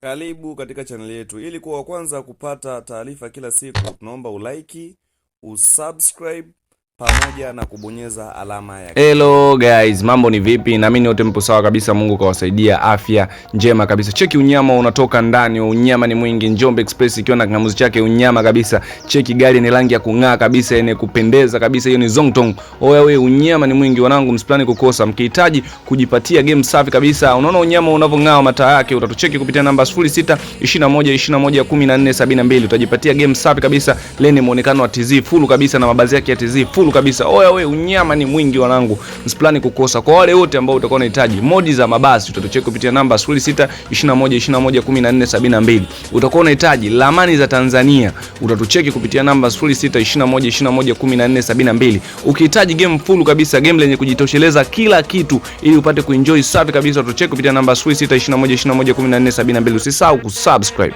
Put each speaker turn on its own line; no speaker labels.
Karibu katika chaneli yetu. Ili kuwa wa kwanza kupata taarifa kila siku, tunaomba ulike, usubscribe pamoja na kubonyeza alama ya
Hello guys, mambo ni vipi? Naamini wote mpo sawa kabisa, Mungu kawasaidia afya njema kabisa. Cheki unyama unatoka ndani, unyama ni mwingi. Njombe Express ikiwa na kingamuzi chake unyama kabisa. Cheki gari ni rangi ya kung'aa kabisa, yenye kupendeza kabisa, hiyo ni Zongtong. Oya we, unyama ni mwingi wanangu, msiplani kukosa. Mkihitaji kujipatia game safi kabisa, unaona unyama unavyong'aa mataa yake, utatucheki kupitia namba 06 21 21 14 72. Utajipatia game safi kabisa lenye muonekano wa TZ full kabisa na mabazi yake ya TZ full kabisa. Oya we, unyama ni mwingi wanangu, msiplani kukosa. Kwa wale wote ambao utakuwa unahitaji modi za mabasi, utatucheki kupitia namba 06 21 21 14 72. Utakuwa unahitaji ramani za Tanzania, utatucheki kupitia namba 06 21 21 14 72. Ukihitaji game full kabisa, game lenye kujitosheleza kila kitu, ili upate kuenjoy safi kabisa, utatucheki kupitia namba 06 21 21 14 72. Usisahau kusubscribe.